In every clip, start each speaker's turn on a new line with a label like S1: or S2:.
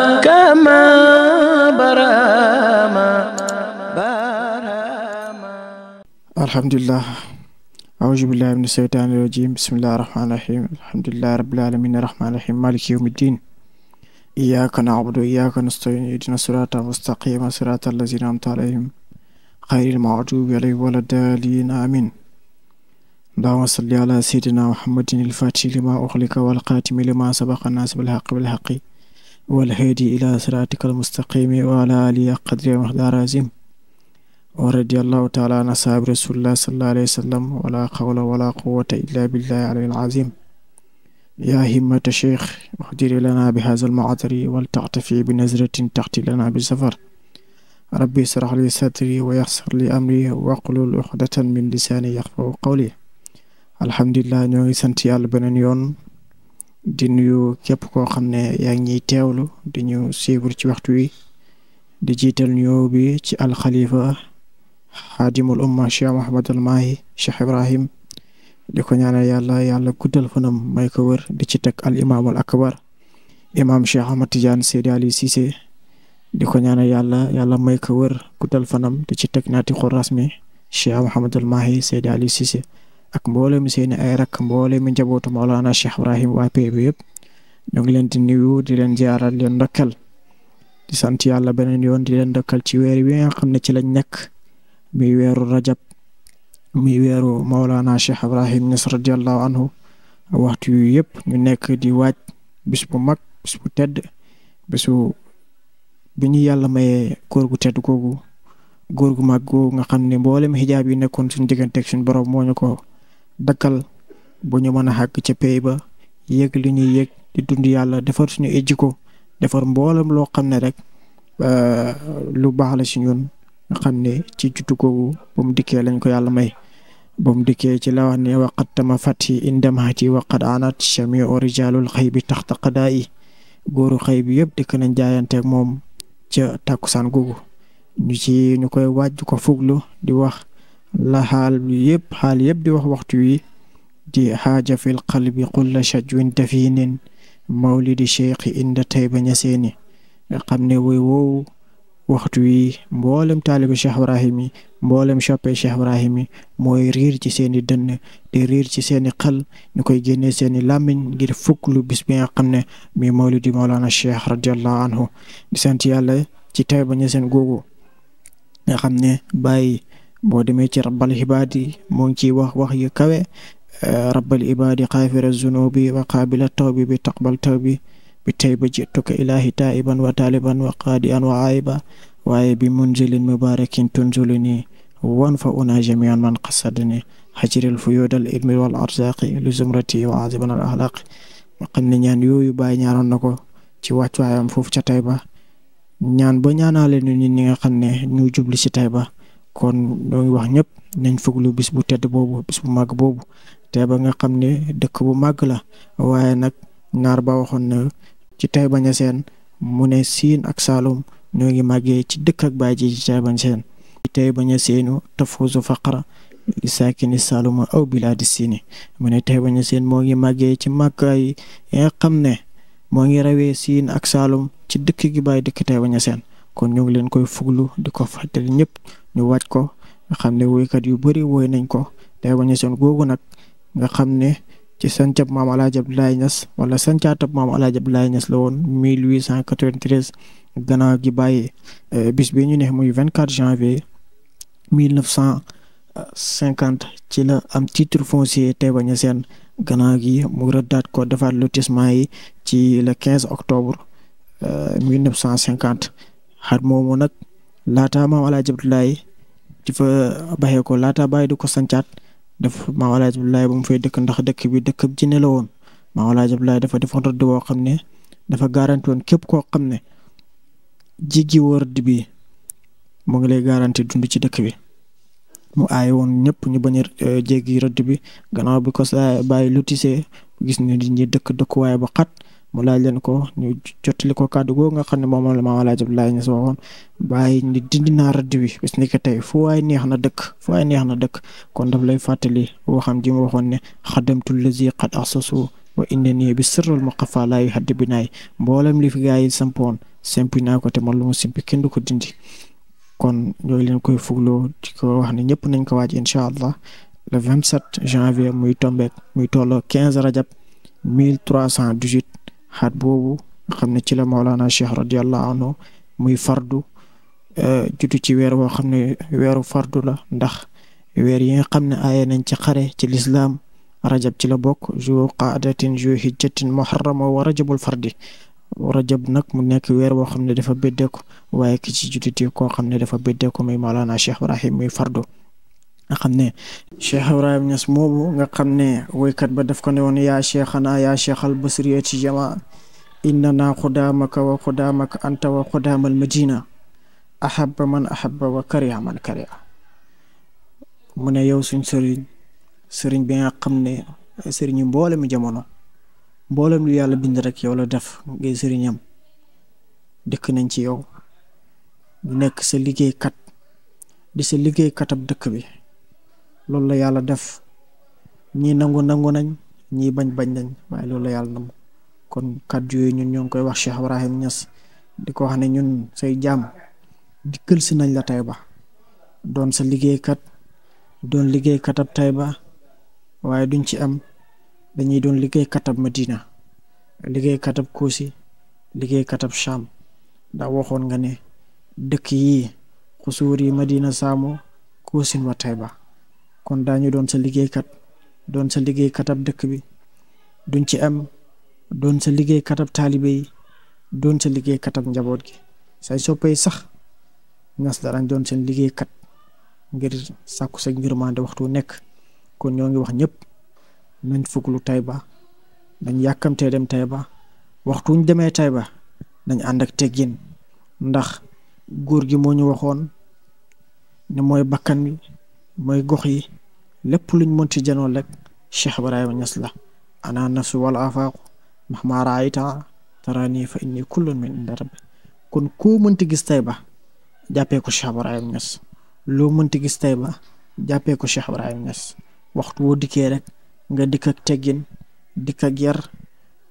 S1: كما برما برما.
S2: الحمد لله. أعوذ بالله من الشيطان الرجيم. بسم الله الرحمن الرحيم. الحمد لله رب العالمين الرحمن الرحيم مالك يوم الدين. إياك نعبد وإياك نستعين اهدنا الصراط المستقيم صراط الذين أنعمت عليهم غير المغضوب عليهم ولا الضالين آمين. اللهم صل على سيدنا محمد الفاتح لما أغلق والخاتم لما سبق الناس بالحق بالحق والهادي إلى صراطك المستقيم وعلى آله قدر ومقدار عظيم. ورضي الله تعالى عن أصحاب رسول الله صلى الله عليه وسلم ولا حول ولا قوة إلا بالله العلي العظيم. يا همة الشيخ اهدر لنا بهذا المعذر ولتعطفي بنظرة تأتي لنا بالسفر. ربي اشرح لي صدري ويسر لي أمري واحلل عقدة من لساني يفقهوا قولي. alhamdulilah ñoo ngi sant yàlla beneen yoon di nuyu képp koo xam ne yaa ngi ñuy teewlu di ñu suivre ci waxtu wi di jiital nuyoo bi ci alxalifa xaadimul umma Cheikh Mouhamadul Mahi Cheikh Ibrahim di ko ñaanal yàlla guddal fanam may ko wër di ci teg al imaamul akbar imaam Cheikh Ahmad Tidiane Seydi Ali Cissé di ko ñaanal yàlla may ko wër guddal fanam di ci teg naati xur rasmi Cheikh Mouhamadul Mahi Seydi Ali Cissé ak mboolem seeni ay rakk mboolem njabootu Mawlana Cheikh Ibrahim waa pay bi yëpp ñoo ngi leen di nuyu di leen ziaral leen ndokkal di sant yàlla beneen yoon di leen ndokkal ci weer wi nga xam ne ci lañ nekk muy weeru rajab muy weeru Mawlana Cheikh Ibrahim Niass radiyallahu anhu waxtu yu yëpp ñu nekk di waaj bis bu mag bis bu tedd bisu bi ñu yàlla mayee góor gu tedd googu góor gu mag googu nga xam ne mboolem xijaab yi nekkoon suñu digganteeg suñu borom moo ñu ko dakkal bu ñu mën a xàgg ca pay ba yëg li ñuy yëg di dund yàlla defar suñu ejjiko defar mboolem loo xam ne rek lu baax la si ñun nga xam ne ci juddu googu ba mu dikkee lañ ko yàlla may ba mu dikkee ci la wax ne waqat tama fati indamati waqad anat chamiu rijalul xëy bi taxta qadaa yi góoru xëy bi yëpp dikk nañ jaayanteeg moom ca tàkkusaan googu ñu koy waaj ko fuglu di wax la xaal yëpp di wax waxtu wi di xaaja fil qalbi kulla shajwin dafinin mawlidi cheikh inda Tayba Ñaseeni nga xam ne woy woowu waxtu wi mboolem taalibu Cheikh Ibrahim yi mboolem soppe Cheikh Ibrahim yi mooy riir ci seeni dënn di riir ci seeni xel ñu koy génnee seeni làmmiñ ngir fuglu bis bi nga xam ne mi mawlidi Mawlana Cheikh radiyallahu anhu di sant yàlla ci Tayba Ñaseen googu nga xam ne bàyyi boo demee ci rabbal ibaadi moo ngi ciy wax yu kawe rabbal ibaadi xaafira zunubi wa qaabila tawbi bi taqbal tawbi bi Tayba jituka ilaahi taiban wa taliban wa qaadian wa aiba waaye bi munzilin mubarakin tunzulini wan fa una jamian man qasadani xajiril fuyudal ilmi wal arzaqi li zumrati wa aziban al axlaqi nga xam ne ñaan yooyu bàyyi ñaanoon na ko ci wàccuwaayam foofu ca Tayba ñaan ba ñaanaale ñu ñi nga xam ne ñu jubli ci Tayba kon ñoo ngi wax ñëpp nañ fuglu bis bu tedd boobu bis bu màgg boobu Tayba nga xam ne dëkk bu màgg la waaye nag naar ba waxoon na ci Tayba Ñaseen mu ne Siin ak Saalum ñoo ngi màggee ci dëkk ak baay ji ci Tayba Ñaseen Tayba Ñaseenu tafuuzu faqra li saakini Saaluma aw bilaadi Siini mu ne Tayba Ñaseen moo ngi màggee ci màggaay yi nga xam ne moo ngi rawee Siin ak Saalum ci dëkk gi bàyyi dëkk Tayba Ñaseen kon ñu ngi leen koy fuglu di ko fàttali ñëpp ñu wàcc ko nga xam ne woykat yu bëri woy nañ ko Tayba Ñaseen googu nag nga xam ne ci sancab maam Alaaji Abdoulaye Niass wala sancaatab maam Alaaji Abdoulaye Niass la woon 1893 gannaaw gi bàyyi bis bi ñu ne muy 24 janvier 1950 ci la am titre foncier Tayba Ñaseen gannaaw gi mu rëddaat ko defaat lotissement yi ci le 15 octobre 1950 xat moomu nag laata maam Alaaji Abdoulaye di fa baxee ko laata bàyyi di ko sancaat def maam Alaaji Abdoulaye ba mu fay dëkk ndax dëkk bi dëkk bi jinne la woon maam Alaaji Abdoulaye dafa defoon rëdd boo xam ne dafa garanti woon képp koo xam ne jiggi woo rëdd bi mu ngi lay garanti dund ci dëkk bi mu aaye woon ñëpp ñu bañ a jéggi rëdd bi gannaaw bi ko saa bàyyi lotissé gis ne nit ñi dëkkuwaay ba xat mu laaj leen ko ñu jottali ko kàddu googu nga xam ne moom la maam Alaaji Abdoulaye Niass waxoon bàyyi ni dindi naa rëdd bi bis ni ko tey fu waay neex na dëkk kon daf lay fàttali waxam ji mu waxoon ne xadamtul lazi qad asasu wa innani bi sirrul muqaffa laa yuhaddi binaay mboolem li fi gaa yi sampoon simpi naa ko te man lu mu simpi kenn du ko dindi. kon ñooy leen koy fugloo di ko wax ne ñëpp nañ ko waaj incha allah le 27 janvier muy tombeek muy tolloo 15 rajab 1318 xaat boobu nga xam ne ci la Mawlana Cheikh radiyallahu anhu muy fardu jutu ci weer woo xam ne weeru fardu la ndax weer yi nga xam ne aaye nañ ci xare ci lislaam rajab ci la bokk ju qaadatin ju hijjatin muharrama wa rajabul fardi rajab nag mu nekk weer woo xam ne dafa beddeeku waaye ki ci jutiti koo xam ne dafa beddeeku muy Mawlana Cheikh Ibrahim muy fardu nga xam ne Cheikh Ibrahim Niass moomu nga xam ne woykat ba daf ko ne woon yaa cheikhana yaa cheikhal basriyati jama innana xudaamaka wa xudaamaka anta wa xudaamal madina ahabba man ahabba wa kariha man kariha mu ne yow suñ sëriñ bi nga xam ne sëriñu mboolem jamono mboolem lu yàlla bind rek yow la def ngay sëriñam dëkk nañ ci yow nekk sa liggéeykat di sa liggéeykatab dëkk bi loolu la yàlla def ñii nangu nañ ñii bañ nañ waaye loolu la yàlla nam kon kàddu yooyu ñun ñoo ngi koy wax Cheikh Ibrahim Niass di ko wax ne ñun say jaam dikkal si nañ la Taïba doon sa liggéeykat doon liggéeykatab Taïba waaye duñ ci am dañuy doon liggéeykatab Madina liggéeykatab Koosi liggéeykatab Cham ndax waxoon nga ne dëkk yi xusuur yi Madina Saamu Koosin wa Taïba kon daañu doon sa liggéeykat doon sa liggéeykatab dëkk bi duñ ci am doon sa liggéeykatab taalibe yi doon sa liggéeykatab njaboot gi say soppay sax Niass darañ doon seen liggéeykat ngir sàkku sa ngirmande waxtu nekk kon ñoo ngi wax ñëpp nañ fuglu Taïba nañ yàkkamtee dem Taïba waxtuñ demee Taïba nañ ànd ak teggin ndax góor gi moo ñu waxoon ne mooy bakkan wi mooy gox yi lépp luñ mënti janoon rek Cheikh Ibrahima Niass la ana nafsu wal afaaqu mahma raayta tarani fa inni kullun min inda rabbi kon koo mënti gis Taïba jàppee ko Cheikh Ibrahima Niass loo mënti gis Taïba jàppee ko Cheikh Ibrahima Niass waxtu woo dikkee rek nga dikk ak teggin dikk ak yar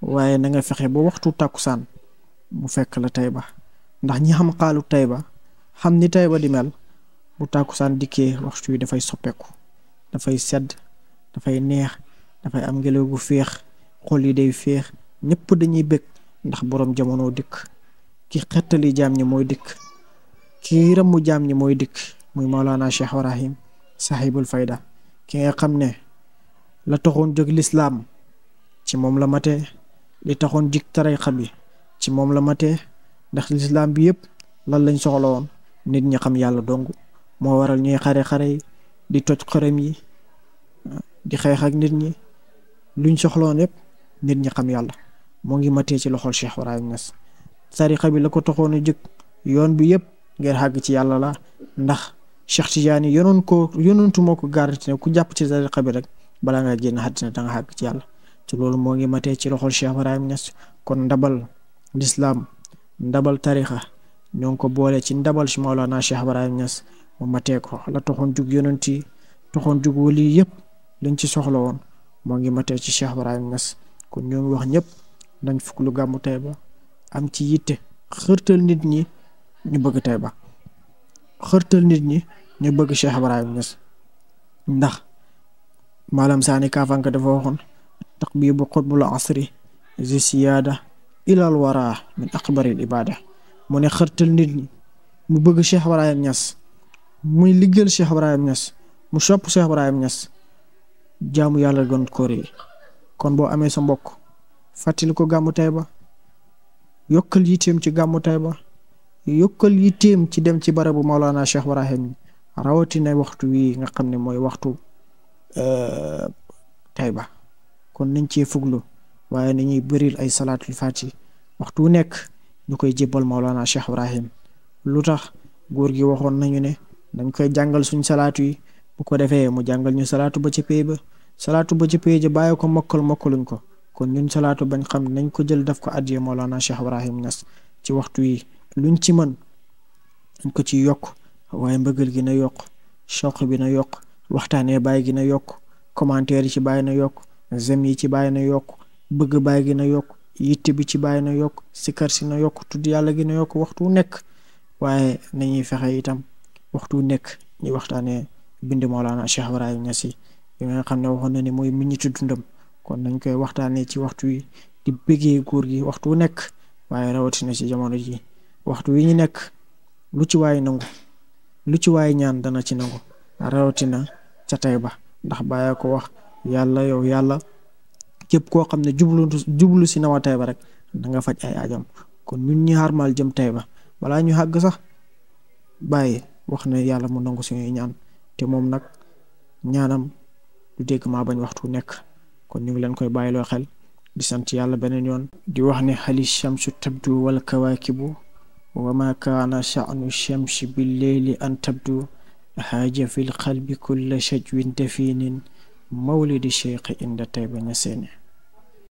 S2: waaye na nga fexe ba waxtu tàkkusaan mu fekk la Taïba ndax ñi xam xaalu Taïba xam ni Taïba di mel bu tàkkusaan dikkee waxtu yi dafay soppeeku dafay sedd dafay neex dafay am ngelaw gu féex xol yi day féex ñëpp dañuy bëgg ndax boroom jamono dikk ki xettali jaam ñi mooy dikk ki rammu jaam ñi mooy dikk muy Mawlana Cheikh Ibrahim sahibul fayda ki nga xam ne la taxoon jóg lislaam ci moom la matee li taxoon jig tariqa bi ci moom la matee ndax lislaam bi yëpp lan lañ soxla woon nit ñi xam yàlla dong moo waral ñuy xare yi di toj xërëm yi di xeex ak nit ñi luñ soxla woon yëpp nit ñi xam yàlla moo ngi matee ci loxol Cheikh Ibrahim Niass tariqa bi la ko taxoon a jóg yoon bi yëpp ngir xàgg ci yàlla la ndax Cheikh Tidiane yonentu moo ko garanti ne ku jàpp ci tariqa bi rek balaa nga génn àddina da nga xàgg ci yàlla te loolu moo ngi matee ci loxol Cheikh Ibrahim Niass kon ndabal lislaam ndabal tariqa ñoo ngi ko boole ci ndabal ci Mawlana Cheikh Ibrahim Niass mu matee ko la taxoon jug yonent yi taxoon jug wali yëpp lañ ci soxla woon moo ngi matee ci Cheikh Ibrahim Niass kon ñoo ngi wax ñëpp nañ fukk lu gàmmu Taïba am ci yitte xërtal nit ñi ñu bëgg Taïba xërtal nit ñi ñu bëgg Cheikh Ibrahim Niass ndax maalam saani kaafanka dafa waxoon taqbibu qutbul asri zi siyaada ilal wara min akbaril ibada mu ne xërtal nit ñi mu bëgg Cheikh Ibrahim Niass muy liggéeyal Cheikh Ibrahim Niass mu sopp Cheikh Ibrahim Niass jaamu yàlla gën ko réy kon boo amee sa mbokk fàttali ko gàmmu Taïba yokkal yitteem ci gàmmu Taïba yokkal yitteem ci dem ci barabu Mawlana Cheikh Ibrahim rawatina waxtu wi nga xam ne mooy waxtu Taïba kon nañ cee fuglu waaye nañuy bëril ay salaatul fati waxtu wu nekk ñu koy jébbal Mawlana Cheikh Ibrahim lu tax góor gi waxoon nañu ne dañ koy jàngal suñ salaatu yi bu ko defee mu jàngal ñu salaatu ba ci pay ba salaatu ba ci pay ja bàyyi ko mokkaluñ ko kon ñun salaatu bañ xam nañ ko jël daf ko addiyee Mawlana Cheikh Ibrahim Niass ci waxtu yi luñ ci mën dañ ko ci yokk waaye mbëggal gi na yokk choq bi na yokk waxtaanee bàyyi gi na yokk commentaire yi ci bàyyi na yokk zem yi ci bàyyi na yokk bëgg baay gi na yokk, yitte bi ci baay na yokk, sikar si na yokk, tudd yàlla gi na yokk waxtu wu nekk. waaye nañuy fexe itam waxtu wu nekk ñuy waxtaanee bind Mawlana Cheikh Ibrahim Niass yi nga xam ne waxoon na ni mooy miñitu dundam. kon nañ koy waxtaanee ci waxtu wi di bëggee góor gi waxtu wu nekk, waaye rawatina ci jamono ji waxtu wi ñu nekk lu ci waay nangu, lu ci waay ñaan dana ci nangu, rawatina ca Tayba. ndax bàyyi ko wax yàlla yow yàlla képp koo xam ne jublu si na wa Tayba rek da nga faj ay ajam. kon ñun ñi xarmal jëm Tayba balaa ñu xàgg sax bàyyi wax ne yàlla mu nangu suñuy ñaan, te moom nag ñaanam du dégg maa bañ waxtu nekk. kon ñu ngi leen koy bàyyiloo xel di sant yàlla beneen yoon di wax ne hali shamsu tabdu wal kawaakibu wa ma kaana sha'nu shamsi bil leyli an tabdu haaja fil qalbi kulla shajwin dafinin mawlidi cheikh inda Tayba Ñaseen.